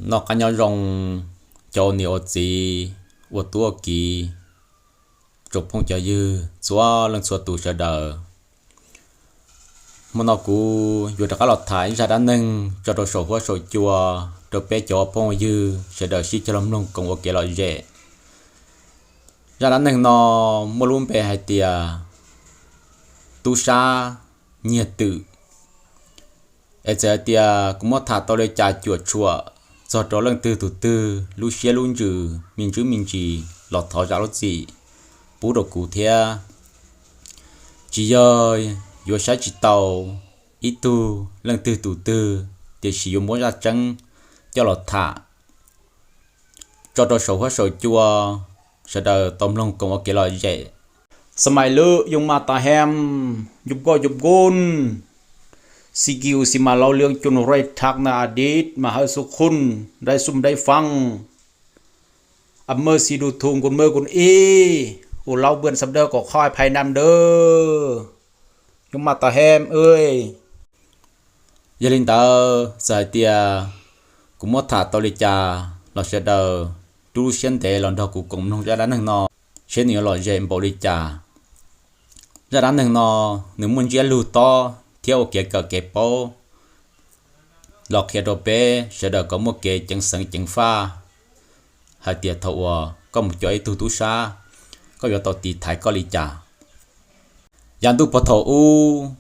Noj qab nyob zoo cov ua niam ua txiv, ua tub ua kiv, tsoom phooj cov ywg txhua leej txhua tus sawv daws. Hmo no kuv yuav rov qab los tham ib zaj dab neeg tso rau saum huab saum cua rau peb cov phooj ywg sawv daws sib cog los mloog koom ua kev lom zem. Zaj dab neeg no muaj lub npe hais tias tub sab nyiag twm. Es txawm hais tias kuv muab tham tau li cas cuam tshuam txog rau leej twg tus twg lub siab lub ntsws me ntsis me ntsis los thov zam lub txim pub rau kuv thiab. Tsis yog yuav saib tsis taus ib tug leej twg tus twg, tiam sis yuav muab zaj tseeb coj los tham tso rau saum huab saum cua sawv daws tau mloog koom ua kev lom zem. Xas mais lwm yoov mas tas hem, yub koj yub kun, si kiu si mas laus lias cun rai thak na adit mas hawj xu khun, dai xum dai fang, ab mawj si du thu nkun mawj kun ib, u laub bwj xab dawb kom qhoj phai nam dawb, yoov mas tas hem. Yog li ntawd txawm hais tias kuv muab tham tau li cas los sawv daws rub lub siab ntev los nrog kuv koom mloog zaj dab neeg no, seb nws yuav lom zem npaum li cas. Zaj dab neeg no nws muaj ntsiab lug tob thiab ua kev kawm kev paub los qhia rau peb sawv daws kom muaj kev ceev xeev ceev faj hais tias thaum uas koj mus coj ib tug tub sab, koj yuav tau tiv thaiv koj li cas. Yav ntuj puag thaum ub,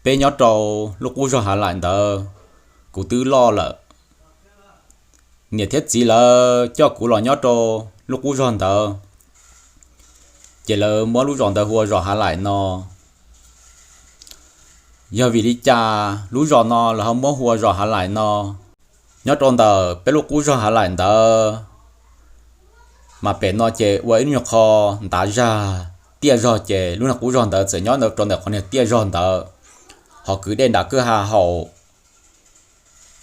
peb nyob rau lub qub zog Hav Laim ntawd, kuv twb loj lawm. Niam thiab txiv lawv coj kuv los nyob rau lub qub zog ntawd, ces lawv muab lub zos ntawd hu ua zos Hav Laim no. Yog vim li cas lub zos no lawv ho muab hu ua zos Hav Laim no? Nyob rau ntawm peb lub qub zog Hav Laim ntawd mas pem no ces ua ib lub nyuag qho ntav zag tiaj zog, ces lub niag qub zog ntawd txawm nyob rau ntawm qhov niag tiaj zog ntawd, ho kwv dej nram kwj ha haus.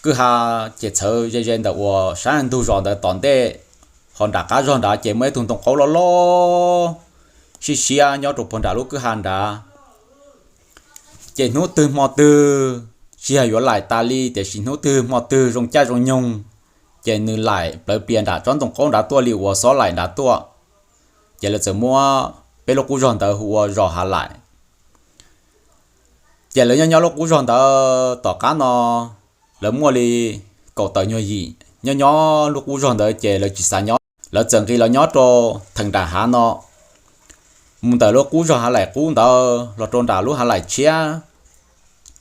Kwj ha ces txhawv ze ze ntawm uas sab ntug zos ntawd tom ntej, ho nram qab zog nrad ces muaj ib tug ntoo qaub loj loj siab siab nyob rau puag nram lub kwj ha nrad. Ces hnub twg hmo twg, tsis yog yuav laim tas li, tiam sis hnub twg hmo twg zoo caij zoo nyoog, ces nws laim plawv plias nram tsob ntoo qaub nrad tuaj li uas xob laim nrad tuaj. Ces lawv txawm muab peb lub qub zog ntawd hu ua zos Hav Laim. Ces lawv nyob nyob lub qub zog ntawd tom qab no, lawv muaj li kaum tawm nyuag yim nyob nyob lub qub zog ntawd ces lawv tsis xav nyob, lawv txawm nqis los nyob rau theem nram hav no. Mus ntawm lub qub zog Hav Laim qub ntawd los rau nram lub Hav Laim tshiab,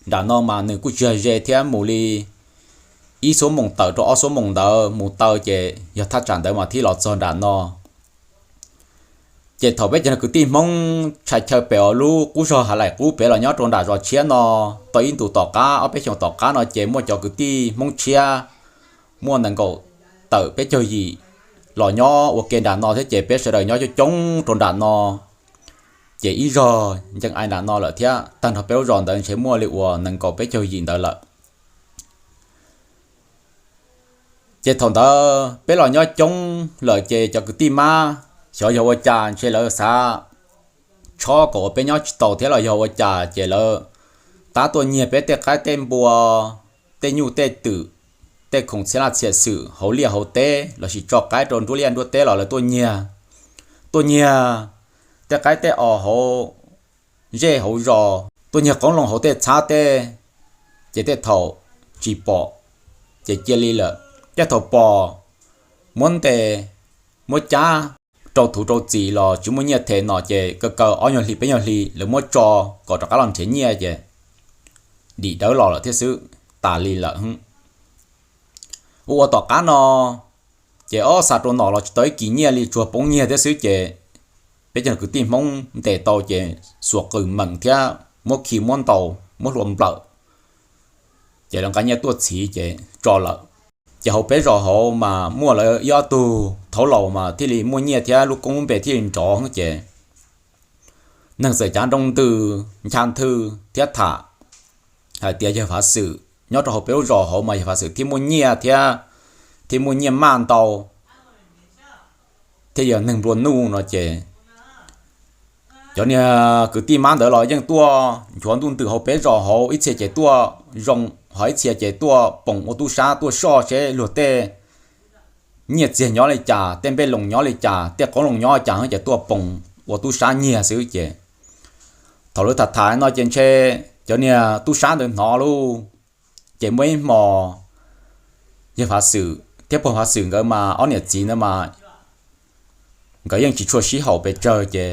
nram no mas nws kuj tsis yog ze thiab, mus li ib xuab moos tawm rau ob xuab moos ntawd mus taw, ces yog thaj tsam ntawd mas thiaj los txog nram no. Ces thaum peb cov kwv tij Hmoob tshais chaw pem uas lub qub zog Hav Laim qub pem los nyob rau nram zos tshiab no, tau ib ntus tom qab, ob peb xyoos tom qab no ces muaj cov kwv tij Hmoob tshiab muaj nees nkaum tawm peb caug yim los nyob ua ke nram no thiab, ces peb sawv daws nyob coob coob rau nram no. Ces ib zog ncees ai nram no lawm thiab, tag nrho peb lub zos ntawd ntshe muaj li uas nees nkaum peb caug yim ntawd lawm. Ces thaum ntawd peb los nyob coob lawm ces cov kwv tij mab xyov yog ua cas ntshe lawv xav tshob kom uas peb nyob tsis taus thiab los yog ua cas, ces lawv tab tuaj nyiag peb tej qaib tej npua, tej nyuj tej twm, tej khoom txhiab laj txhiam xwm hauv liaj hauv teb lossis tso qaib rau nruab liaj nruab teb los lawv tuaj nyiag. Tuaj nyiag tej qaib tej os hauv zej hauv zos, tuaj nyiag qoob loo hauv tej txhab tej, ces tej thaum tsis pom ces cia li lawm. Tej thaum pom, muab ntes, muab cab rau thuv rau txim los tsis muaj nyiaj them no ces kaw kaw ob nyuag hli peb nyuag hli lawv muab tso kom rov qab los nrhiav nyiaj ces dim dawb los lawm thiab xwb, tas li lawm. Ua ua tom qab no ces ob xa rau nom los tsis tau ib kis nyiaj li, tsuas poob nyiaj thiab xwb, ces peb cov kwv tij Hmoob ntes tau ces xuas qws meem thiab muab khi muab ntaus muab hlua nplawm, ces lawv nqa nyiaj tuaj txhiv ces tso lawm. Ces hauv peb zos hauv mas muaj lawv ib ob tug thaub laus mas thiaj li muaj nyiaj thiab lub koob lub npe thiaj li nrov ces neeg txawm cav nroo ntws ncha nthwj thiab tham hais tias yawg Fav Xwm nyob rau hauv peb lub zos hauv mas yawg Fav Xwm thiaj muaj nyiaj thiab, thiaj muaj nyiaj maj ntau thiab yog neeg nplua nuj no ces cov niag kwv tij mab ntawd los yeej tuaj nchuav ntuj ntws hauv peb zos hauv ib txhia ces tuaj zoo ho ib txhia ces tuaj poom ua tub sab tuaj soj seb luag tej nyiaj txiag nyob li cas, tej npej loos nyob li cas, tej qoob loo nyob li cas ces tuaj poom ua tub sab nyiag xwb ces thaum lawv tham tham no ces ntshe cov niag tub sab ntawd hnov lauj. Ces muaj ib hmo yawg Fav Xwm thiab pog Fav Xwm nkawd mas ob niam txiv ntawd mas nkawd yeej tsis tshua sib haum pes tsawg ces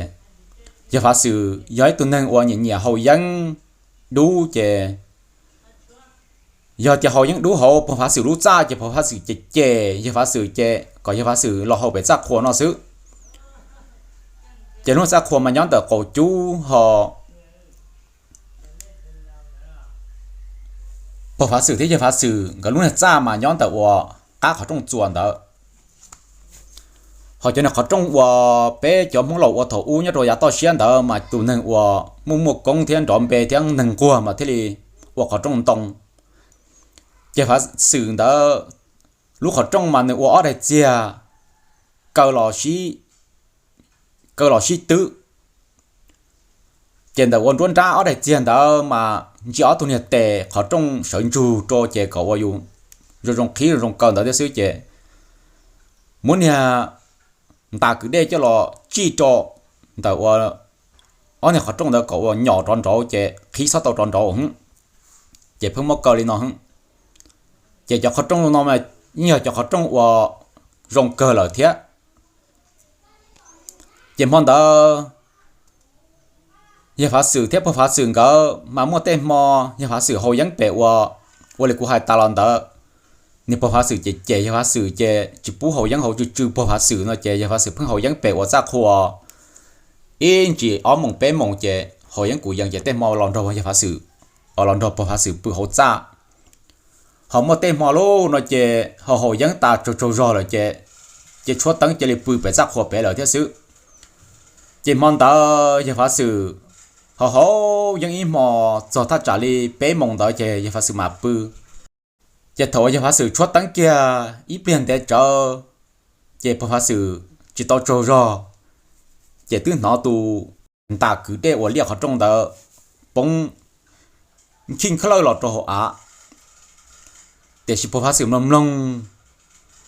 yawg Fav Xwm yog ib tug neeg uas nyiam nyiam haus yeeb dub ces yog tias haus yeeb dub hauv pog Fav Xwm lub txaj ces pog Fav Xwm ces cem yawg Fav Xwm ces kom yawg Fav Xwm los haus pem txaj qhua no xwb. Ces lub txaj qhua mas nyob ntawm qaum cub ho pog Fav Xwm thiab yawg Fav Xwm nkawd lub niag txaj mas nyob ntawm uas qab qhov rooj txuas ntawd. Ho cov niag qhov rooj uas peb cov Hmoob laus ua thaum ub nyob rau yav toj siab ntawd mas tus neeg uas muaj muaj koob thiab nrov npe thiab neeg nquag mas thiaj li ua qhov rooj ntoo. Ces Fav Xwm ntawd lub qhov rooj mas nws ua ob daig txiag kaw los sib twb. Ces ntawm ua nruab nrab ob daig txiag ntawd mas ntsia ob tug niag tes qhov rooj sawv ntsug rau ces kom ua yus zoo zoo qhib zoo zoo kaw ntawd thiab xwb ces muab niag ntas kwv dej coj los tsij rau ntawm ua ob niag qhov rooj ntawd kom ua nyom rov nraud ces qhib txhob tau rov nraud hwb. Ces pheej muab kaw li no hwb. Ces cov qhov rooj no mas yeej yog cov qhov rooj uas zoo kawg lawm thiab. Ces hmo ntawd yawg Fav Xwm thiab pog Fav Xwm nkawd mas muaj tej hmo yawg Fav Xwm haus yeeb pem uas, ua li kuv hais tas los ntawd, niag pog Fav Xwm ces cem yawg Fav Xwm ces tsis pub haus yeeb hauv tsw tsw pog Fav Xwm no ces yawg Fav Xwm pheej haus yeeb pem uas txaj qhua ib ntsis ob moos peb moos ces haus yeeb kuv yees ces tej hmo los nrog yawg Fav Xwm, los nrog pog Fav Xwm pw hauv txaj. Ho muaj tej hmo lauj no ces ho haus yeeb tas tsaug tsaug zog lawm ces, ces tshuab teeb cia li pw pem txaj qhua pem lawm thiab xwb. Ces hmo ntawd yawg Fav Xwm ho haus yeeb ib hmo txog thaj tsam li peb moos ntawd ces yawg Fav Xwm mam pw. Ces thaum uas yawg Fav Xwm tshuab teeb kiag ib pliag ntev tsawv, ces pog Fav Xwm tsis tau tsaug zog, ces twb hnov tus ntas kwv dej uas liaj qhov rooj ntawd poob nkhij nkhawj los rau hauv av. Tiam sis pog Fav Xwm mloog mloog,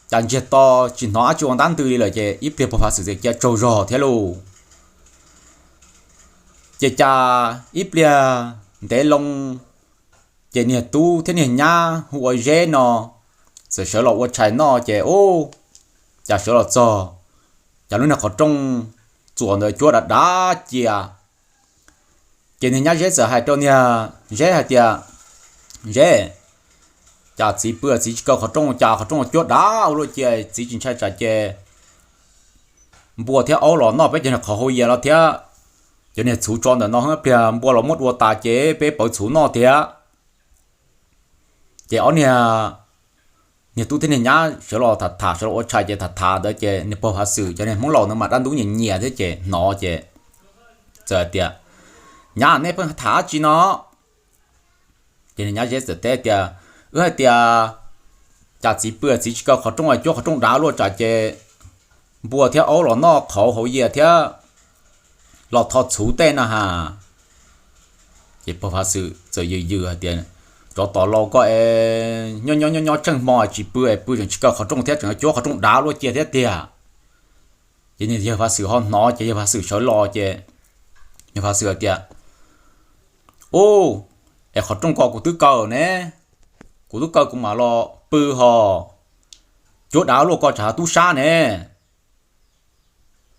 cas ntsiag to tsis hnov dab tsi ua ntab ntws li lawm ces ib pliag pog Fav Xwm txawm cia tsaug zog thiab lauj. Ces cas ib pliag ntev loo, ces niag tub thiab niag nyab hu ua Zeb no txawm sawv los ua tshais noj ces ub, cas sawv los txog, cas lub niag qhov rooj txuas ntawd cuab dav dav cia. Ces niag nyab Zeb txawm hais rau niag Zeb hais tias, Zeb, cas txiv pw txiv tsis kaw qhov rooj, cas qhov rooj cuab dav ua luaj cia, txiv tsis ntshai tsam ces npua thiab aub los noj peb cov niag qhauv hauv yias los thiab cov niag txhuv tso ntawm no, ib pliag npua los muab dua tas ces peb pawv txhuv noj tiag. Ces ob niag, niag tub thiab niag nyab sawv los tham tham, sawv los ua tshais ces tham tham ntawd ces niag pog Fav Xwm cov niag Hmoob laus ntawd mas dab ntub nyiam nyiam thiab ces hnov ces txawm hais tias, Nyab, nej pheej tham dab tsi no? Ces niag nyab Zeb txawm teb tias, Wb hais tias cas txiv pw txiv tsis kaw qhov rooj, cuab qhov rooj dav luaj tsam ces npua thiab aub los noj qhauv hauv yias thiab los tho txhuv tej no ha. Ces pog Fav Xwm txawm yws yws hais tias, Tsov tom laus koj es nyob nyob nyob nyob tsheej hmo tsis pw es pw tseem tsis kaw qhov rooj thiab tseem cuab qhov rooj dav luaj cia thiab tiag. Ces niag yawg Fav Xwm ho hnov ces yawg Fav Xwm sawv los ces yawg Fav Xwm hais tias, Ub, es qhov rooj ko kuv twb kaw ne, kuv twb kaw kuv mam los pw ho, cuab dav luaj ko tsam tub sab ne.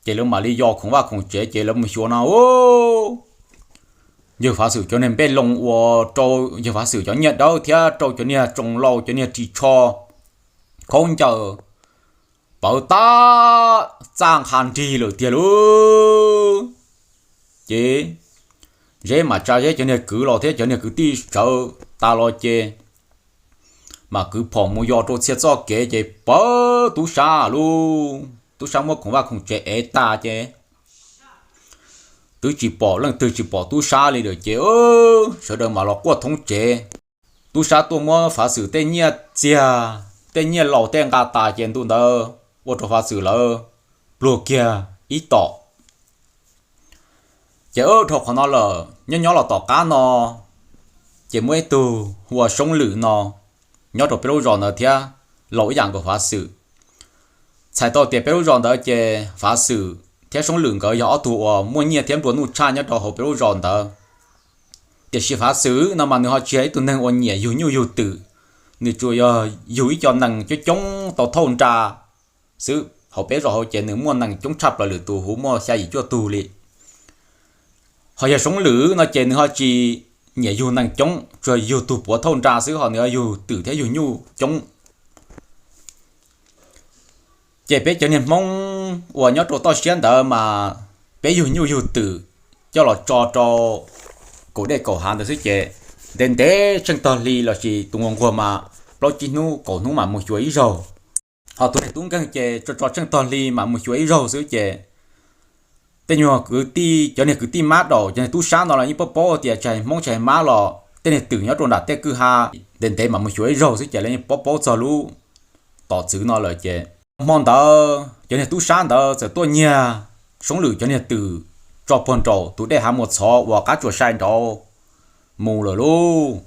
Ces lawv mam li yos khoom vaj khoom tsev ces lawv mus xyuas no, yawg Fav Xwm cov niag npej loo uas rau yawg Fav Xwm cov nyiaj dawb thiab rau cov niag tsoos laus cov niag ris tsho khaub ncaws pawv tab txaj nqha nrig lawm tiag lauj. Ces Zeb mam tsa Zeb cov niag kwv los thiab cov niag kwv tij sawv tas los ces mam kwv phom mus yos rau txhia txoj kev ces pawv tub sab lauj. Tub sab muab khoom vaj khoom tsev ev tas ces twb tsis pom leej twg, tsis pom tub sab li lawm ces sawv daws mam los quaj thoob tsev. Tub sab tuaj muab Fav Xwm tej nyiaj txiag, tej nyiaj laus tej nqa tas ces ntu ntawd ua rau Fav Xwm lawv pluag kiag ib tom. Ces dhau qhov no lawm nyob nyob los tom qab no, Ces muaj ib tug hu ua Soob Lwm no nyob rau peb lub zos ntawd thiab, laus ib yam nkaus Fav Xwm. Txhais tau tias peb lub zos ntawd ces Fav Xwm thiab Soob Lwm nkawd yog ob tug uas muaj nyiaj thiab nplua nuj tshaj nyob rau hauv peb lub zos ntawd. Tiam sis Fav Xwm no mas nws ho tsis yog ib tug neeg uas nyiam yug nyuj yug twm, nws tsuas yog yug ib co nees coob coob tau thauj nra xwb. Hauv peb zos hauv ces nws muaj nees coob tshaj plaws, lwm tus huv muaj xya yim cuaj tug li. Ho yog Soob Lwm no ces nws ho tsis nyiam yug nees coob, tsuas yug tug puav thauj nra xwb, ho nws yug twm thiab yug nyuj coob. Ces peb cov niag Hmoob uas nyob rau toj siab ntawd mas peb yug nyuj yug twm coj los tso rau kaum dej kaum hav ntawd xwb ces ntev ntev tsheej tog hli lossis tus nquag nquag mas plaub tsib hnub kaum hnub mam mus xyuas ib zaug. Ho tus niag tub nkeeg ces tso tso tsheej tog hli mam mus xyuas ib zaug xwb ces tej nyuag kwv tij, cov niag kwv tij mab daum, cov niag tub sab no los yeej paub paub tias tsis hais Hmoob tsis hais mab los tej niag twm nyob rau nram tej kwj ha ntev ntev mam mus xyuas ib zaug xwb ces lawv yeej paub paub txog lub tom txwv no lawm ces hmo ntawd cov niag tub sab ntawd txawm tuaj nyiag Soob Lwm cov niag twm tso puag nraum tus dej Hav Muas Txhov uas qab tsuas sai nraud mus lawm lauj.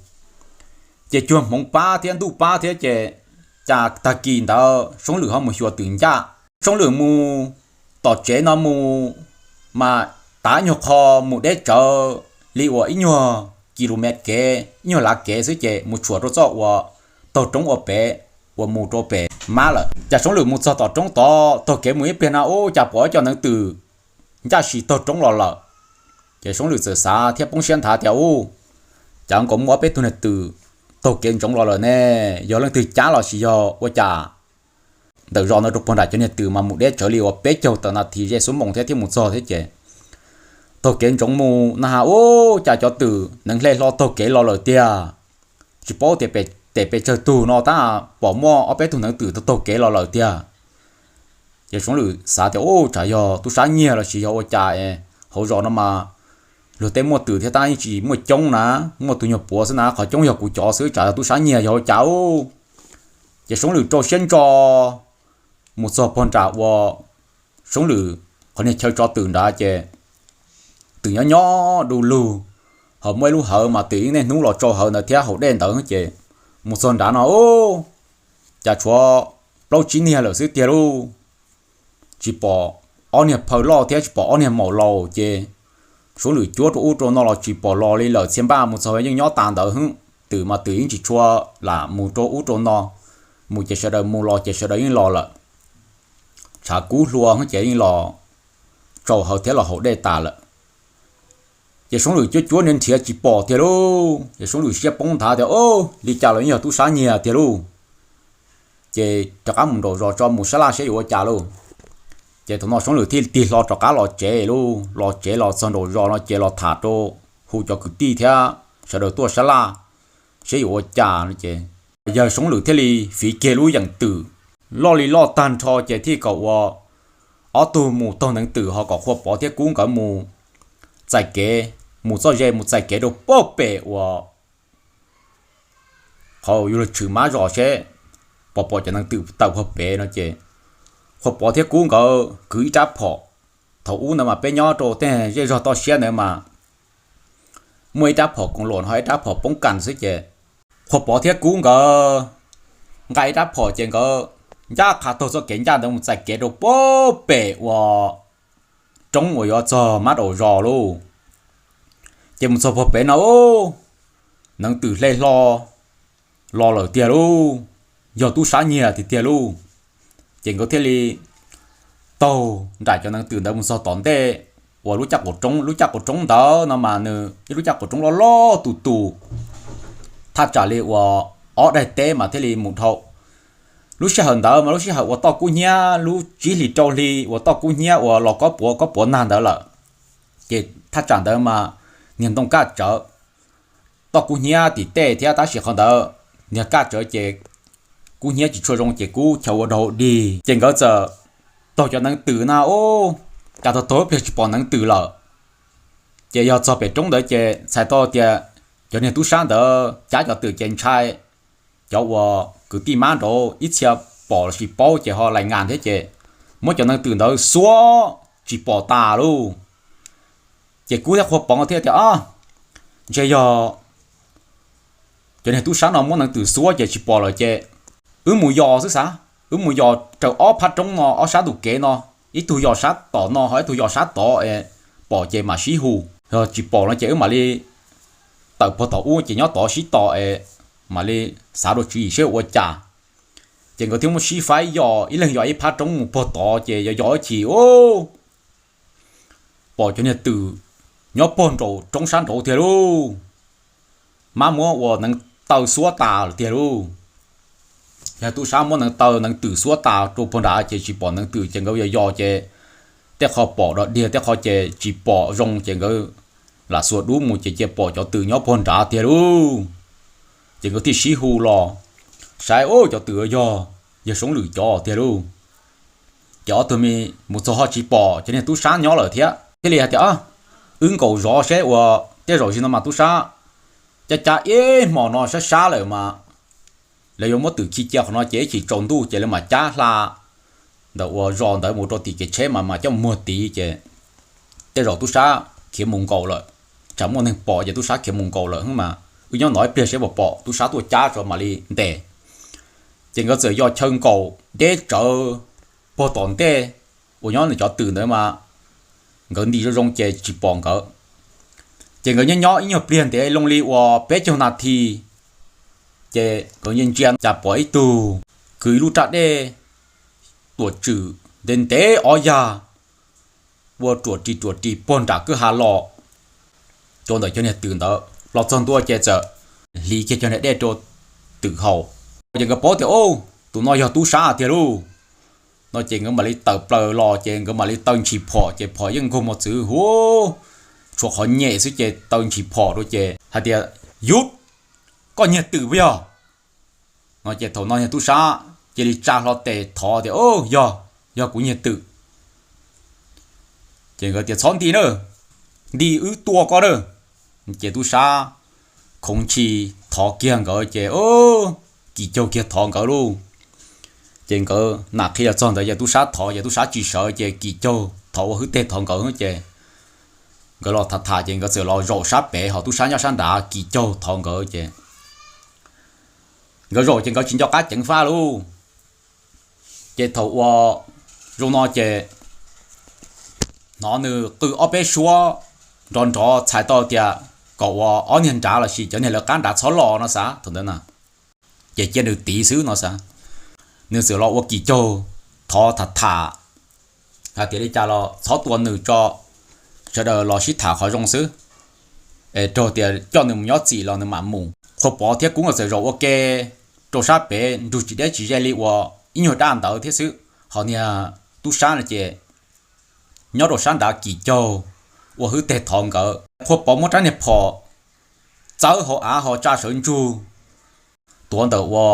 Ces cuag hmoov pab thiab ntuj pab thiab ces cas tag kis ntawd Soob Lwm ho mus xyuas twm ncaj. Soob Lwm mus tom tsev no mus mas tav ib nyuag qho mus deb tsawv li uas ib nyuag kis lus mev kev, ib nyuag lav kev xwb ces mus tshuam rau txoj uas taug roob ua pem, uas mus rau pem mab lawm. Cas Soob Lwm mus txog tom roob tod taug kev mus ib pliag na ub cas pom ib co neev twm ncaj sis taug roob los lawm. Ces Soob Lwm txawm xav thiab poob siab nthav tias ub, cas nkaus muaj ob peb tug neev twm taug kev ntsoov los lawm ne, yog leej twg cab los sis yog ua cas. Ntawm zos ntawd rau puag nram cov niag twm mas mus deb tsawv li uas peb caug tawm nas this ze xuab moos thiab thiaj mus txog thiab ces taug kev ntsoov mus na has ub cas cov twm neev hle hlo taug kev los lawm tiag. Tsis paub tias tes pes tsawg tug no tab pom muaj ob peb tug neev twm taug taug kev los lawm tiag. Ces Soob Lwm xav tias ub tsam yog tub sab nyiag lossis yog ua cas es hauv zos no mas luag tej muaj twm thiab tab yeej tsis muaj coob na, muaj tus nyuag puav xwb na, qhov coob yog kuv cov xwb, tsam yog tub sab nyiag yog ua cas ub. Ces Soob Lwm rau siab ntso mus txog puag nram uas Soob Lwm qhov niag chaw tso twm nrad ces twm nyob nyob du lug, ho muaj ib lub hawv mas twm yeej niaj hnub los tsau hawv ntawd thiab haus dej ntawd ces mus txog nrad no ub, cas tshuav plaub tsib niag lawm xwb tiag lauj. Tsis pom ob niag phaw loj thiab tsis pom ob niag maum laus ces Soob Lwm cuab rau ub rau no los tsis pom los li lawm, txhia npaj mus txog yeej nyob tas ntawd hwb. Twm mas twm yeej tsis tshua lam mus rau ub rau no, mus ces sawv daws mus, los ces sawv daws yeej los lawm. Tshav kub hlua ces yeej los tsau hawv thiab los haus dej tas lawm. Ces Soob Lwm cuab cuab nrhiav nrhiav tsis pom tiag lauj, ces Soob Lwm siab poob nthav tias, Au, li cas los yeej yog tub sab nyiag tiag lauj. Ces rov qab mus nraum zos tso mus sab laj saib yuav ua cas lauj. Ces thaum no Soob Lwm thiaj tig hlo rov qab los tsev lauj, los tsev los txog nraum zos no ces los tham rau, hu cov kwv tij thiab sawv daws tuaj sab laj saib yuav ua cas no ces yawg Soob Lwm thiaj li fiv kiag lub yeem twm loj li loj tag nrho ces thiaj kom ua ob tug mus taug neev twm ho kom Qhua Pov thiab Kub nkawd mus txais kev, mus txoj ze mus txais kev rau puag pem uas qhov yuav luag tshwm mab zos seb pom pom cov neev twm tawm puag pem no ces Qhua Pov thiab Kub nkawd kwv ib rab phom. Thaum ub ntawd mas peb nyob rau tej zej zog toj siab ntawd mas muaj ib rab phom koos luam ho ib rab phom poob kas xwb ces Qhua Pov thiab Kub nkawd nqa ib rab phom ces nkawd ncaj qha taug txoj kev ncaj ntawd mus txais kev rau puag pem uas roob uas yuav txog mab daum zos lauj. Ces mus txog puag pem no, neev twm hle hlo los lawm tiag lauj, yog tub sab nyiag tiag tiag lauj. Ces nkawd thiaj li taug nraim cov neev twm ntawd mus txog tom ntej uas lub caj qaum roob. Lub caj qaum roob ntawd no mas nws ib lub caj qaum roob loj loj tus tus, thaj tsam li uas ob daim teb mas thiaj li mus dhau. Lub sij hawm ntawd mas lub sij hawm uas toj kub hnyiab, lub tsib hlis rau hli uas toj kub hnyiab uas los kob puav kob puav nag ntawd lawm. Ces thaj tsam ntawd mas niag ntoo kaj tsawv, toj kub hnyiab tim tej thiab, tab sis qhov ntawd niag kaj tsawv ces kub hnyiab tsis tshua zoo ces kub chaw ua dog dig. Ces nkawd txawm taug cov neev twm na, ub, cas taug taug ib pliag tsis pom neev twm lawm. Ces yog txog pem roob ntawd ces txhais tau tias cov niag tub sab ntawd cab cov twm ces ntshai cov uas kwv tij mab nraud ib txhia pom lossis paub ces ho lais ngas thiab ces muab cov neev twm ntawd xuab tsis pom tas lauj. Ces Kub thiab Qhua Pov thiaj tias, Ob, ntshe yog Cov niag tub sab no muab Neev Twm xuab ces tsis pom lawm ces wb mus yos xwb xav, wb mus yos raws ob phab roob no, ob sab tus kev no, ib tug yos sab tom no ho ib tug yos sab tod es pom ces mam sib hu, yog tsis pom no ces wb mam li tawm pog tom ub ces nyob tod sib tos es mam li xav rau tswv yim seb ua cas. Ces nkawd thiaj muab sib faib yos, ib leeg yos ib phab roob mus pog tod ces yos yos ib chim ub, pom cov niag twm nyob pog nraum roob sab nraud tiag lauj. Mab muab ua Neev Taw xuab tas lawm tiag lauj. Yog tub sab muab Neev Taw, Neev Twm xuab tas rau pog nrad ces tsis pom Neev Twm ces nkawd yos yos ces tej qho pom dog dig, tej qho ces tsis pom zoo ces nkawd lam xuas dub mus ces cia pom cov twm nyob pog nrad tiag lauj. Ces nkawd thiaj sib hu los saib, ub, cov twm yog, yog Soob Lwm cov tiag lauj. Ces ob tug me mus txog ho tsis pom cov niag tub sab nyob lawm thiab, thiaj li hais tias, wb nkaum zov seb ua, tej zaum zim no mas tub sab cab cab ib hmos no sab sab lawm mas lawv yuav muab twm khi cia qhov no ces ib chim tsaus ntuj ces lawv mam cab hla ntawm ua zos ntawd mus rau tim kev tsheb mas mas coj muag tid ces tej zaum tub sab khiav mus nkaum lawm, tsam muaj neeg pom ces tub sab khiav mus nkaum lawm mas wb nyob no ib pliag seb puas pom tub sab tuaj cab tso mam li ntes. Ces nkawd txawm yos chaw nkaum deb tsawv pog tom ntej uas nyob nws cov twm ntawd mas nkawd nti zoo zoo ces tsis pom nkawd. Ces nkawd nyob nyob ib nyuag pliag ntev loo li uas peb caug nas this, ces nkawd ntsia ntsia cas pom ib tug kwv ib lub raj dej tuam tswm ntev ntev ob yag ua ruam ris ruam ris pog nram kwj ha los rau ntawm cov niag twm ntawd. Los txog ntua ces txawm hliv kiag cov niag dej rau twm haus. Ces nkawd paub tias, ub, tus no yog tub sab tiag lauj, no ces nkawd mam li tawm plaws los ces nkawd mam li taw ntshis phom ces phom yeej nkaug mos txwv huv, tshuav qhov nyem xwb ces taw ntshis phom rau ces hais tias, yub, koj niag twm puas yog? No ces thaum no niag tub sab cia li tsa hlo tes thov tias, yog, yog kuv niag twm. Ces nkawd tias, txhob nti na, nti wb tua koj na. Ces tub sab khoov ntshis thov kiag nkawd ces kis caug kiag thov nkawd lauj. Ces nkawd nam qhia los txog ntawd ces tub sab thov ces tub sab tsis sawv ces kis caug thov ua hwb teg thov nkawd ces nkawd los tham tham ces nkawd txawm los zaum sab pem ho tub sab nyob sab nrad kis caug thov nkawd ces nkawd zaum ces nkawd tsis nco qab ceev faj lauj. Ces thaum ua zoo no ces hnov nws qw ob peb suab nrov nrov txhais tau tias kom ua ob niag nrad los sis cov niag lawv qab nrad txhob los no xav thaum ntawd na, ces cia nws tiv xwb no xav. Nws txawm los ua kis caug thov tham tham hais tias li cas los txhob tua nws tso, sawv daws los sib tham qhov zoo xwb, es raug tias coj nws mus nyob txim los nws mam mus. Qhua Pov thiab Kub nkawd txawm zaum ua ke rau sab pem nrug tsis deb tsis ze li uas ib nyuag daj ntawd thiab xwb, ho niag tub sab no ces nyob rau sab nrad kis caug ua hwb teg thov nkawd. Qhua Pov muab rab niag phom txawb hauv av ho tsa sawv ntsug tuav ntawm ua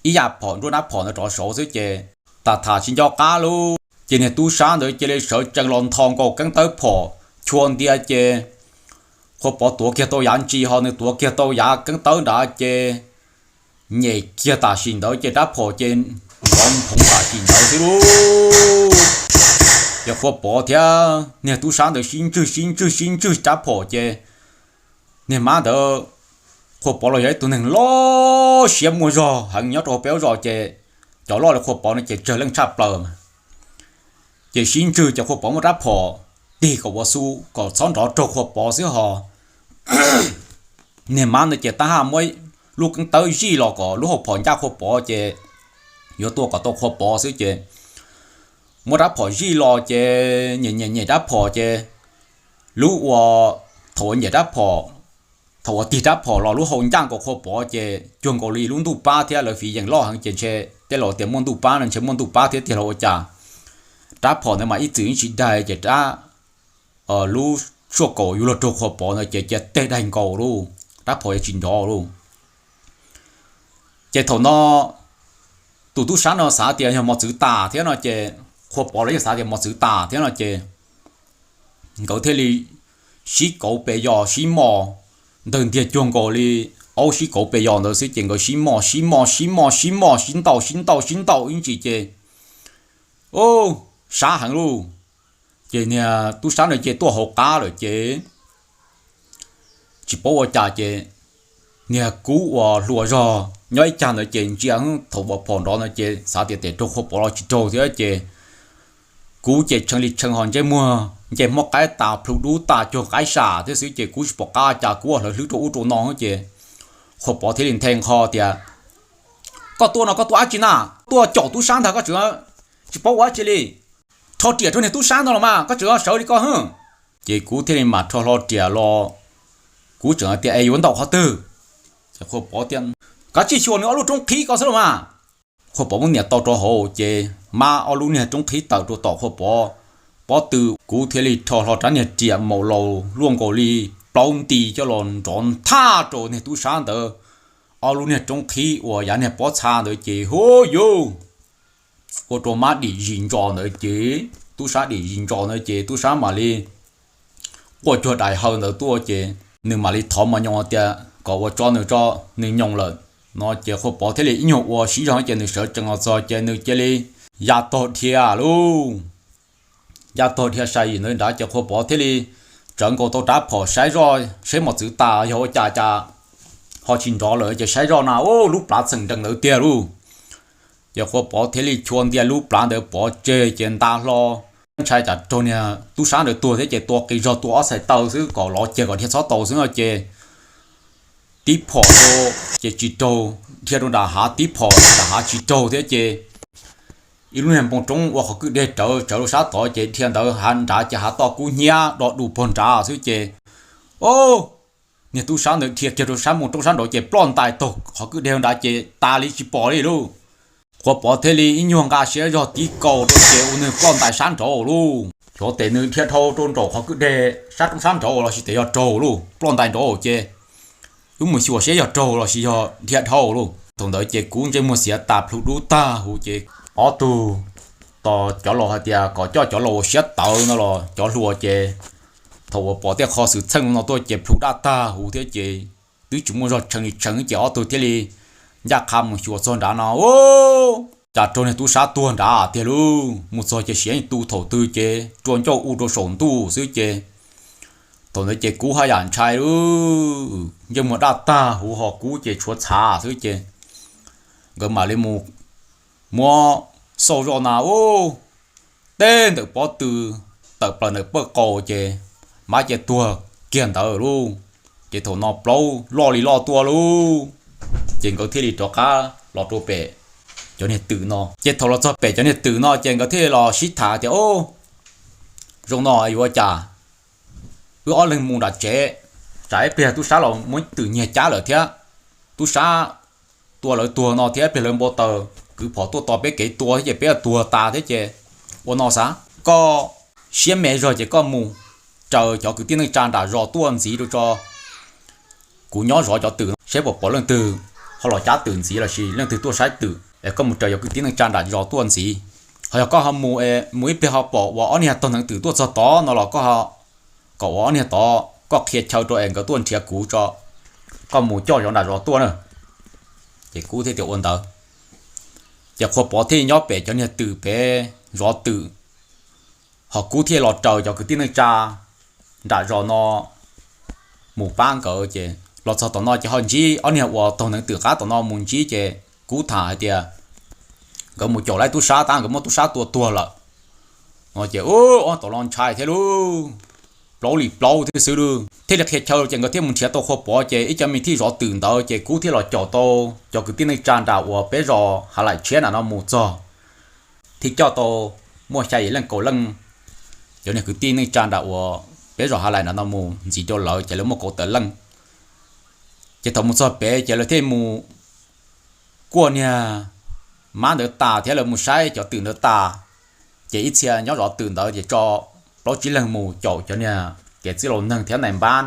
ib yam phom nruab nrab phom ntawd rov saud xwb ces tham tham tsis nco qab lauj. Ces niag tub sab ntawd cia li sawv tsees los ntho nkaus keeb tawb phom chua ntia ces Qhua Pov tuav kiag tau yav ntsis ho nws tuav kiag tau yav keeb tawb nrad ces nyem kiag tam sim ntawd ces rab phom ces nrov nphoov tam sim ntawd xwb lauj. Ces Qhua Pov thiab niag tub sab ntawd sib ntswg sib ntswg sib ntswg rab phom ces niag mab ntawd, Qhua Pov los yog ib tug neeg loj siab muaj zog heev nyob rau peb ub zos ces cov loj li Qhua Pov no ces tsawg leej tshaj plaws mas. Ces sib ntswg ces Qhua Pov muab rab phom tig kom ua xu kom txhob nrov raug Qhua Pov xwb ho niag mab ntawd ces tab haj muab lub keeb tawb zij los kom lub hauv phom ncaj Qhua Pov ces yuav tua kom tau Qhua Pov xwb ces muab rab phom zij los ces nyem nyem nyem rab phom ces lub ua thaum uas nyem rab phom, thaum uas tig rab phom los lub hau ncaj nkaus Qhua Pov ces cuag nkaus li lub ntuj pab thiab lawv fiv yees loj heev ces ntshe tej laus tias muaj ntuj pab no ntshe muaj ntuj pab thiab tiag los ua cas. Rab phom ntawd mas ib txwm yeej tsis daig ces rab, lub suaj kaum yuav luag raug Qhua Pov ntawd ces cia teg daig nkaus lauj, rab phom yuav tsis nrov lauj. Ces thaum no tus tub sab no xav tias yog mos txwv tas thiab no ces Qhua Pov los yeej xav tias mos txwv tas thiab no ces nkawd thiaj li sib kauv pes yos sib mos ntawg ntiag cuag nkaus li aub sib kauv pes yos ntawd xwb ces nkawd sib mos sib mos sib mos sib mos sib ntaus sib ntaus sib ntaus ib ntsis ces sab heev lauj. Ces niag tub sab no ces tuaj hauv qab lawm ces tsis paub ua cas ces niag Kub uas hluas zog nyob ib cag ntawd ces ntsia thaum uas phom nrov ntawd ces xav tias tes raug Qhua Pov los tsis raug thiab ces Kub ces tshee li tshee ho ntsej muag nce hmob qaib tas plhu dub tas cuag qaib sam thiab xwb ces Kub tsis pom qab cas Kub ua hlawv hlwb rau ub rau no ces Qhua Pov thiaj li nthe nqho tias, Koj tuaj no koj tuaj dab tsi na? Tuaj caum tub sab ntag koj tseem tsis paub ua dab tsi li. Rho riam rau niag tub sab ntag los mas koj tseem sawv li koj hwb. Ces kuv thiaj li mam rho hlo riam los, kuv tseem tias, Es yuav ntaus qhov twg? Ces Qhua Pov tias, Kav tsij xyuas nws ob lub roob qhib ko xwb los mas. Qhua Pov muab nias tau rau hauv ces mab ob lub niag roob qhib tawm rau tom Qhua Pov pob tw, kuv thiaj li rho hlo rab niag riam maum laus luaj nkaus li plaub nti coj los nrov nthaj rau niag tub sab ntawd ob lub niag roob qhib uas yav niag pob txha ntawd ces hu yuj, ua rau mab dim zis ntsos ntawd ces, tub sab dim zis ntsos ntawd ces tub sab mam li quaj cuag dais haw ntawd tuaj ces nws mam li thov mos nyoos tias kom ua tso nws tso, nws nyoos lawm no ces Qhua Pov thiaj li ib nyuag ua siv zog ces nws sawv tsees los txog ces nws cia li ya tog dhia lauj. Ya tog dhia sai yim ntawd nrad ces Qhua Pov thiaj li tsawv nkaus tau rab phom saib zoj seb mos txwv tas yog ua cas cas ho tsis nrov lawm ces saib zoj na ub lub plhav txheem nrees ntawd tiag lauj. Ces Qhua Pov thiaj li chua ntia lub plhav ntawd pov tseg ces nta hlo, ntshai tsam raug niag tub sab ntawd tuag thiab ces tua qis zog tua ob txhais taw xwb kom lov ceg kom dhia txhob tau xwb no ces tib phom rau ces tsis raug, dhia rau nram hav tib phom nram hav tsis raug thiab ces ib lub niag npoo roob ua qhov kwj deg rawv tsawv rau sab tod ces dhia ntawd hav nrad ces hav toj kub hnyiab do du pog nrad xwb ces, o, niag tub sab ntawd dhia kiag rau sab npoo roob sab nraud ces ploj ntais taug qhov kwj deg nrad ces tas li tsis pom li lauj. Qhua Pov thiaj li ib nyuag nqa siab zog tib kaus rau ces ua nws ploj ntais sab nraud lauj. Xyov tes nws dhia dhau rau nraum qhov kwj deg sab roob sab nraud los sis tes yog raug lauj, ploj ntais nraud ces wb mus xyuas seb yog raug los sis yog dhia dhau lauj. Thaum ntawd ces kuv ntsej muag xiav tas plhu dub tag huv ces ob tug tos cov laus hais tias kom coj cov laus siab tawv no los cov hluas ces thaum uas pom tej qho xwm txheej no tuaj ces plhu daj tag huv thiab ces twb tsis muaj zog tshee li tshee ces ob tug thiaj li ncaj qha mus xyuas txog nrad no, cas raug niag tub sab tuag nrad tiag lauj. Mus txog ces siav tu thaum twg ces rua ncauj u rau saum ntuj xwb ces thaum ntawd ces kuv haj yam ntshai lauj, ntsej muag daj tag huv ho kub ces tshuav txhav xwb ces nkawd mam li mus muab xauj zoj na ub, teb ntawm pob tw tawm plaws ntawm pawj qaus ces mab ces tuag kiag ntawd lauj. Ces thaum no plaub loj li loj tuaj lauj, ces nkawd thiaj li rov qab los rau pem cov niag twm no. Ces thaum los txog pem cov niag twm no ces nkawd thiaj li los sib tham tias, Ub, zoo no yuav ua cas wb ob leeg mus nram tsev, tsam ib pliag tub sab los muab twm nyiag cab lawm thiab, tub sab tua lawv tuag no thiab ib pliag lawv npau taws kwv phom tuaj tos peb kev tua thiab ces peb tuag tas thiab ces ua no xav, koj siab me zog ces koj mus raws cov kwv tij neej tsa nram zos tuaj ntxiv rau tso, kuv nyob zov cov twm seb puas pom leej twg ho los cab twm ntxiv los sis leej twg tuaj saib twm es koj mus raws cov kwv tij neej tsa nram zos tuaj ntxiv. Ho yog koj ho mus, mus ib pliag ho pom uas ob niag tog neev twm tuaj txog tod no los koj kom uas ob niag tod koj qhia chaw rau es nkawd tuaj nrhiav kuv tso, koj mus coj zov nram zos tuaj na. Ces kuv thiaj tias ua ntawd. Ces Qhua Pov thiaj nyob pem cov niag twm pem zov twm, ho kuv thiaj los raws cov kwv tij neej tsa nram zos no mus pab nkawd ces los txog tom no ces ho ntsib ob niag uas taug neev twm qab tom no mus ntsib ces kuv tham hais tias nkawd mus caum laib tub sab tab nkawd muab tub sab tua tuag lawm no ces ub, ob tom no ntshai thiab lauj, plaub li plaub thiab xwb lauj. Thiaj li qhia chaw ces nkawd thiaj mus nrhiav tau Qhua Pov ces ib cov me thij zov twm ntawd ces kuv thiaj los caum tau cov kwv tij neej tsa nram uas peb zos Hav Laim Tshiab nram no mus txog, thiaj coj tau muaj xya yim leej kaum leej cov niag kwv tij neej tsa nram uas peb zos Hav Laim nram no mus ntxiv rau lawv ces lawv muaj kaum tawm leej. Ces thaum mus txog pem ces lawv thiaj mus kuaj niag mab ntawd tas thiab lawv mus saib cov twm ntawd tas, ces ib txhia nyob zov twm ntawd ces tso plaub tsib leeg mus caum cov niag kev txwj laus neeg thiab nais npab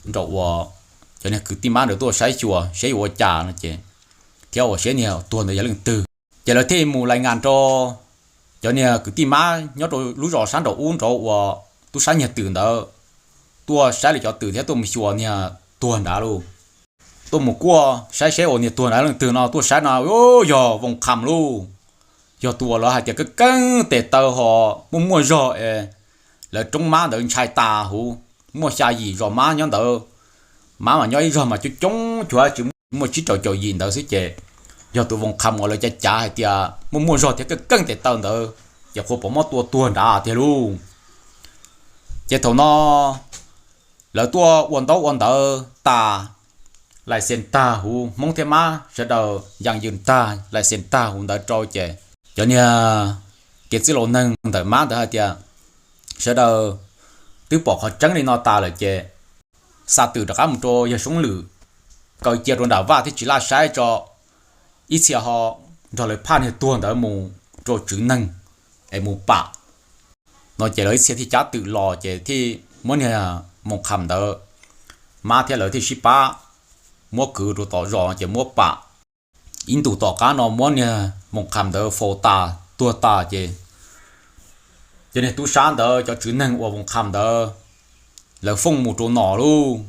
nraum uas cov niag kwv tij mab ntawd tuaj saib xyuas seb yuav ua cas no ces, thiab uas seb niag tuag ntawd yog leej twg. Ces lawv thiaj mus lais nkas rau cov niag kwv tij mab nyob rau lub zos sab nraum ub nraud uas tub sab nyiag twm ntawd tuaj saib li cov twm thiab tuaj mus xyuas niag tuag nrad lauj. Tuaj mus kuaj saib seb uas niag tuag nrad leej twg no tuaj saib no yog Voos Qham lauj. Yog tus uas lawv hais tias keeb keeb tes taw ho muaj muaj zog es lawv roob mab ntawd ntshai tas huv, muaj xya yim zos mab nyob ntawd, Mab mas nyob ib zog mas coob coob cuag tsis muaj tsib rau caum yim ntawd xwb ces yog tus Voos Kham uas lawv cav cav hais tias muaj muaj zog thiab keej keej tes taw ntawd ces Qhua Pov muab tua tuag nrad tiag lauj. Ces thaum no lawv tuaj ua ntaub ua ntawv tas, lais xees tag huv, Hmoob thiab Mab sawv daws yas yws tag, lais xees tag huv ntawd rau ces cov niag kev txwj laus neeg ntawm Mab ntawd hais tias sawv daws twb pom qhov tseeb li no tas lawm ces xa twm rov qab mus rau yawg Soob Lwm, kaw cia rau nram vaj thiab tsis laj saib tso, ib txhia ho nrog lawv phaj niag tuag ntawd mus rau tswv neeg es mus pam no ces lawv ib txhia thiaj cab twm los ces thiaj muab niag Voos Kham ntawd, Mab thiab lawv thiaj sib pab muab kwv rau tom zos ces muab pam. Ib ntus tom qab no muab niag Voos Kham ntawd faus tas tuag tas ces cov niag tub sab ntawd, cov tswv neeg uas Voos Kham ntawd, lawv fooj mus rau Nom lauj.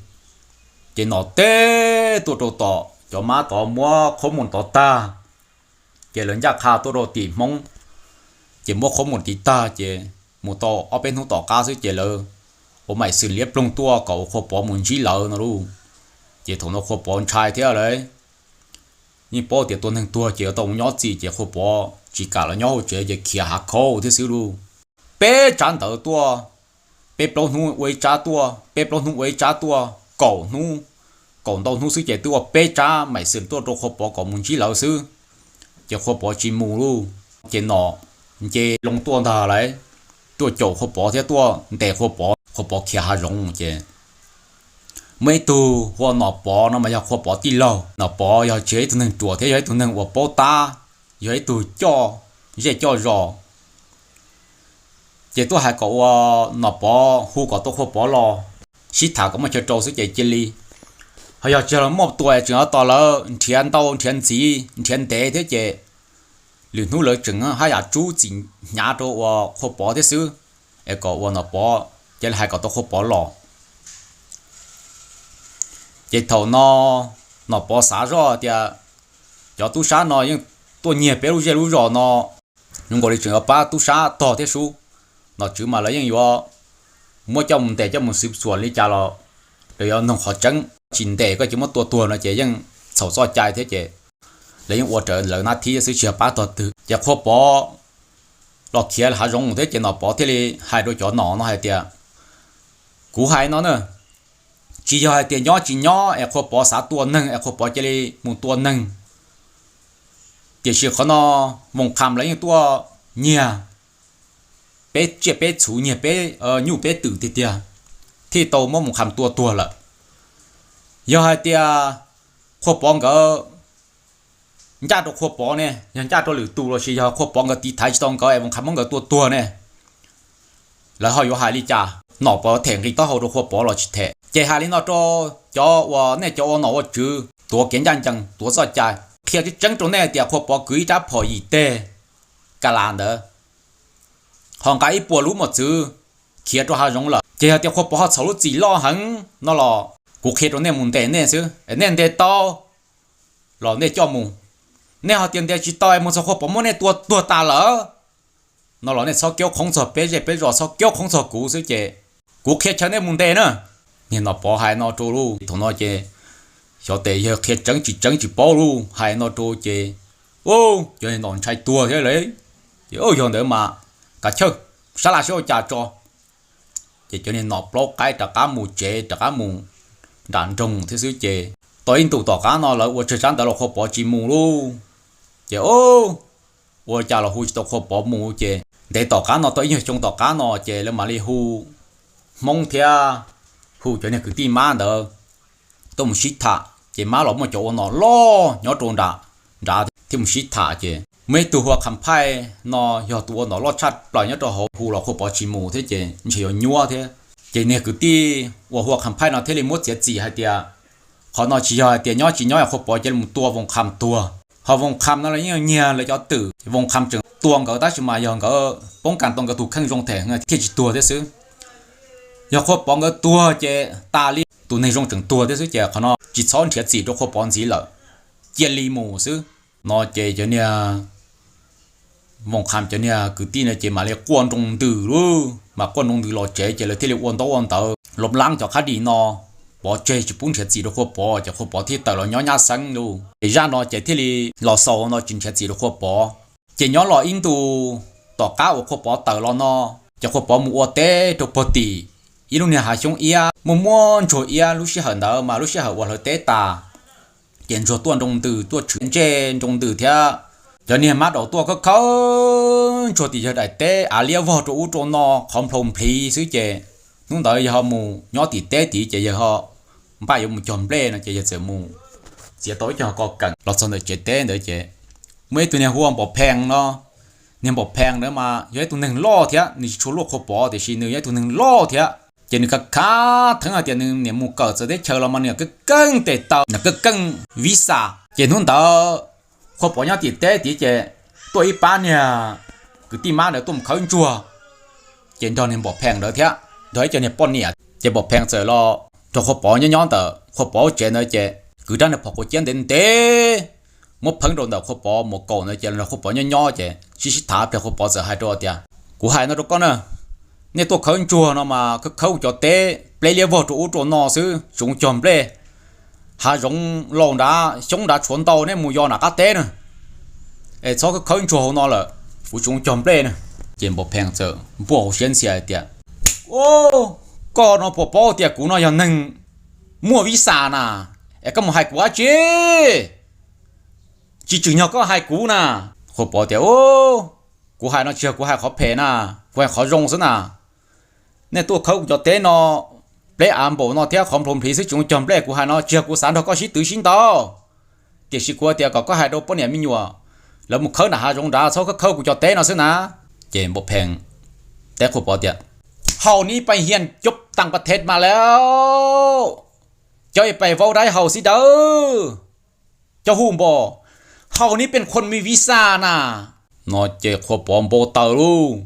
Ces Nom teb tuaj rau tom cov Mab tod muab qhob mus tod tag, ces lawv ncaj qha tuaj rau tim Hmoob, ces muab qhob mus tid tag ces mus tau ob peb hnub tom qab xwb ces lawv ua maim xwm liab ploog tuaj kom ua Qhua Pov mus ntsib lawv no lauj. Ces thaum no Qhua Pov ntshai thiab lawm, yeej paub tias tua neeg tuag ces yuav tau mus nyob txim ces Qhua Pov tsis kam los nyob hauv tsev ces khiav hav khaub thiab xwb lauj. Peb tsab ntawv tuaj, peb plaub hnub ua ib tsab tuaj, peb plaub hnub ua ib tsab tuaj, kaum hnub, kaum ntau hnub xwb ces twb ua peb tsab maim xwm tuaj rau Qhua Pov kom mus ntsib lawv xwb, ces Qhua Pov tsis mus lauj. Ces Nom nce loo tuaj ntag lauj, tuaj caum Qhua Pov thiab tuaj ntes Qhua Pov, Qhua Pov khiav hav zoov ces muaj ib tug hu ua Nom Pov no mas yog Qhua Pov tij laug. Nom Pov yog tsis yog ib tug neeg ruam thiab yog ib tug neeg uas paub tab, yog ib tug coj zej coj zos. Ces tuaj hais kom ua Nom Pov hu kom tau Qhua Pov los sib tham kom muaj chaw rau xwb ces cia li. Ho yog tsis yog los muaj tua tseem tos lawv nrhiav ntau nrhiav ntxiv nrhiav ntev thiab ces lwm hnub lawv tseem haj yam tsub txim hnyav rau ua Qhua Pov thiab xwb, es kom ua Nom Pov cia li hais kom tau Qhua Pov los. Ces thaum no Nom Pov xav zoj tias cov tub sab no yeej tuaj nyiag peb lub zej lub zos no, zoo nkaus li tseem yuav pab tub sab tog thiab sub. Nom tswv mas lawv yeej yuav muab coj mus ntes coj mus xwv xuas li cas los lawv yuav noog qhov tseeb, tsis ntes koj cia muab tua tuag no ces yeej txhaum txoj cai thiab ces lawv yeej ua raws lawv nab thib xwb tsis yog pab tog twg. Ces Qhua Pov los khiav hav zoov thiab ces Nom Pov thiaj li hais rau cov nom no hais tias, kuv hais no na, tsis yog hais tias nyob tsis nyob es Qhua Pov xav tua neeg es Qhua Pov cia li mus tua neeg, tiam sis qhov no Voos Kham lawv yeej tuaj nyiag peb tsiaj peb txhu, nyiag peb nyuj peb twm tiag tiag, thiaj tau muab Voos Kham tua tuag lawm. Yog hais tias Qhua Pov nkawd ncaj rau Qhua Pov ne, yog ncaj rau lwm tus los sis yog Qhua Pov nkawd tiv thaiv tsis tau nkawd es Voos Kham muab nkawd tua tuag ne, lawv ho yuav hais li cas? Nom Pov them nqi taub hau rau Qhua Pov los tsis them. Ces hais li no rau cov uas nej cov ua nom ua tswv tuav kev ncaj ncees tuav txoj cai, qhia tseeb tseeb rau nej tias Qhua Pov kwv ib rab phom yim teg ka las ntawd, ho nqa ib puas lub mos txwv khiav rau hav zoov lawm. Ces yog tias Qhua Pov ho txhaum lub txim loj heev no los kuv qhia rau nej mus ntes nej xwb, nej ntes tau los nej coj mus, nej ho tias ntes tsis tau es mus txog Qhua Pov muab nej tua tuag tas lawm no los nej txhob kiaub qhoob txog peb zej peb zos, txhob kiaub qhoob txog kuv xwb ces kuv qhia chaw nej mus ntes na. Niag Nom Pov hais no rau lauj, thaum no ces xyov tes yawg qhia tseeb tsis tseeb tsis paub lauj, hais no rau ces, u, cov niag nom ntshai tuag thiab lauj. Ces yog ntawd mas kav chawj, sab laj seb ua cas tso. Ces cov niag nom plaub qaib rov qab mus tsev rov qab mus nram nroog thiab xwb ces tau ib ntus tom qab no lawv ua tsawg tsab ntawv los Qhua Pov tsis mus lauj. Ces ua cas los hu tsis tau Qhua Pov mus ces ntev tom qab no tau ib nyuag xyoo tom qab no ces lawv mam li hu Hmoob thiab hu cov niag kwv tij Mab ntawd tuaj mus sib tham ces Mab los muaj cov ua nom loj nyob rau nram nrad thiab mus sib tham ces muaj ib tug hu ua Kham Phaij no yog tus ua nom loj tshaj plaws nyob rau hauv, hu los Qhua Pov tsis mus thiab ces ntshe yuav nyuab thiab. Ces niag kwv tij uas hu ua Kham Phaij no thiaj li muab txiav txim hais tias qhov no tsis yog hais tias nyob tsis nyob Qhua Pov cia li mus tua Voos Kham tuag. Ho Voos Kham no los yeej nyiag lawv cov twm, Voos Kham tseem tua nkawd tab sis mas yog nkawd poob kas tau nkawd tus kheej zoo them thiaj tsis tuag thiab xwb. Yog Qhua Pov nkawd tuag ces tas li, tus neeg zoo tseem tuag thiab xwb ces qhov no tsis txhob nrhiav txim rau Qhua Pov ntxiv lawm, cia li mus xwb no ces cov niag Voos Kham cov niag kwv tij no ces mam li quaj nroo ntws lauj, mas quaj nroo ntws los tsev ces lawv thiaj li ua ntaub ua ntawv lov lab cov qhab dis no Pov tseg tsis pub nrhiav txim rau Qhua Pov ces Qhua Pov thiaj tawm los nyob nyab xeeb lauj. Ces zaj no ces thiaj li los xaus no tsis nrhiav txim rau Qhua Pov. Ces nyob los ib ntus tom qab uas Qhua Pov tawm los no, ces Qhua Pov mus ua teb rau pog tim ib lub niag hav xyoob iab muaj muaj ntsuag iab. Lub sij hawm ntawd mas lub sij hawm uas hlawv teb tas, ces ntsuag tuaj nroo ntws tuaj tshwm ntsej nroo ntws thiab. Cov niag mab daum tuaj khawb khawb ntsuag tim yawg daim teb av liab vog rau ub rau no qhov nplhau nplhiv xwb ces hnub ntawd yawg ho mus nyob tim teb tid ces yawg ho npaj yuav mus cog nplej no ces yawg txawm mus txiav tau ib co ko keem los txog ntawm tsev teb ntawd ces muaj ib tug niag hu ua Npaum Phee no. Niag Npaum Phee ntawd mas yog ib tug neeg loj thiab nws tsis tshua luaj Qhua Pov tiam sis nws yog ib tug neeg loj thiab ces nws khav khav theeb hais tias nws niam mus kawm txawv teb chaws los mas nws keej keej tes taw, nws keej keej visa. Ces hnub ntawd Qhua Pov nyob tim teb tid ces tuaj ib pab niag kwv tij mab ntawd tuaj mus khawb ntsuag, ces nrog niag Npaum Phee ntawd thiab nrog ib co niag poj niam. Ces Npaum Phee txawm los nrog Qhua Pov nyob nyob ntawm Qhua Pov tsev ntawd ces kwv rab niag phom quav ciab ntev ntev muab pheeb rau ntawm Qhua Pov mus kaum ntawd ces los nrog Qhua Pov nyob nyob ces sib sib tham plig Qhua Pov txawm hais rau tias, kuv hais no rau koj na, nej tuaj khawb ntsuag no mas khawb khawb kuv cov teb pleb liab vog rau ub rau no xwb tsis zoo cog nplej. Hav zoov laus nrad xyoob nrad tshuav ntau, nej mus yos nram qab teb na, es txhob khawb khawb ntsuag hauv no lawm, kuv tsis zoo cog nplej na. Ces Npaum Phee txawm npuaj hauv siab ntxhias hais tias, o, koj no puas paub tias kuv no yog neeg muaj visa na, es koj mus hais kuv dab tsi? Tsis tsim nyog koj hais kuv na. Qhua Pov tias, kuv hais no tsis yog kuv hais qhov phem na, kuv hais qhov zoo xwb na. Nej tuaj khawb kuv cov teb no pleb av npaum no thiab qhov nplhau nplhiv xwb tsis zoo cog nplej, kuv hais no tsis yog kuv xav nrog koj sib twv sib ntaus, tiam sis kuv tias kom koj hais rau poj niam me nyuam lawv mus khawb nram hav zoov nrad txhob khawb khawb kuv cov teb no xwb na. Ces Npaum Phee teb Qhua Pov tias, hau ni pais hian cov tang pas thet mas lawm, cov pais vau dai hau xib dawb, cov hu npos, hau ni pes khuam me visa na. No ces Qhua Pov npau taws lauj.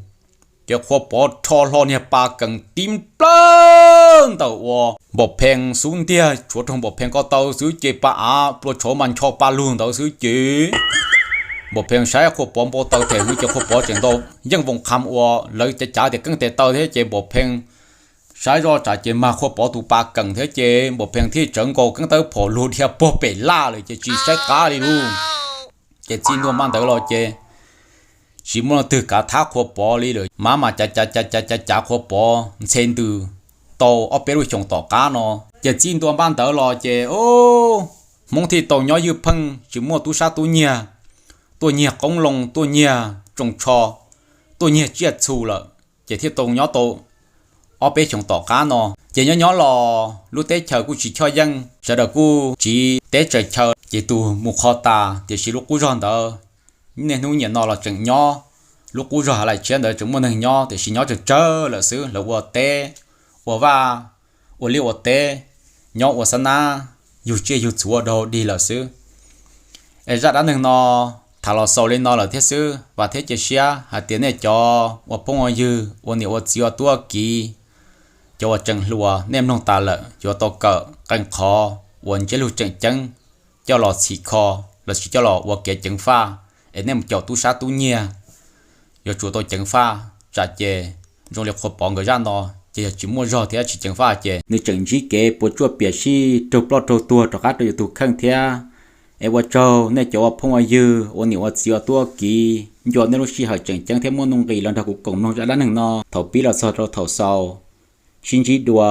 Ces Qhua Pov rho hlo niag pa kees tib nplawg ntawm uas Npaum Phee xub ntiag tshuav rau Npaum Phee ko taw xwb ces pa av plua tshauv mas ncho pa lug ntawd xwb ces Npaum Phee saib Qhua Pov npau taws them hwv ces Qhua Pov tseem ntaus yeej voos qha uas lawv cav cav tias keeb tes taw thiab ces Npaum Phee saib zoj tsam ces mag Qhua Pov tus pa kees thiab ces Npaum Phee thiaj tsawv nkaus keeb tawb phom luag dhia puag pem laj lawm ces tsis saib qab li lauj. Ces txij ntua npaj ntawd los ces tsis muaj leej twg kav thab Qhua Pov li lawm, mab mas cav cav cav cav cav cav Qhua Pov ntxhe ntws tau ob peb lub xyoos tom qab no. Ces txij ntua npaj ntawd los ces Hmoob thiaj tau nyob ywj pheej tsis muaj tub sab tub nyiag, tuaj nyiag qoob loo, tuaj nyiag tsoos tsho, tuaj nyiag tsiaj txhu lawm, ces thiaj tau nyob tau ob peb xyoos tom qab no. Ces nyob nyob los lub teb chaws kuj tsis choj yeej, sawv daws kuj tsiv teb tsaws chaw ces tus mus kho tas, tiam sis lub qub zog ntawd niaj hnub niam no los tseem nyob. Lub qub zog Hav Laim Tshiab ntawd tseem muaj neeg nyob tiam sis nyob tsawg tsawg lawm xwb, lawv ua teb, ua vaj, ua liaj ua teb, nyob ua xab nab, yug tsiaj yug txhu ua dog dig lawm xwb. Es zaj dab neeg no tham los xaus li no lawm thiab xwb, vam thiab cia siab hais tias nej cov ua phooj ua ywg, ua niam ua txiv ua tub ua kiv, cov uas tseem hluas nej mloog tas lawm yuav tau kawm qee qhov uas ntsiab lus tseem ceeb coj los txhim kho lossis coj los ua kev ceev faj, es nej mus caum tub sab tub nyiag yuav tsum tau ceev faj, tsam ces zoo li Qhua Pov nkawd zaj no ces yog tsis muaj zog thiab tsis ceev faj ces nws tseem ntsib kev puas tsuaj piam sij raug ploj raug tuag rov qab rau yus tus kheej thiab. Es ua tsaug nej cov ua phooj ua ywg, ua niam ua txiv ua tub ua kiv, ncua nej lub sij hawm tseem ceeb thiab muaj nuj nqis los nrog kuv koom mloog zaj dab neeg no thaum pib los txog rau thaum xaus. Sib ntsib dua.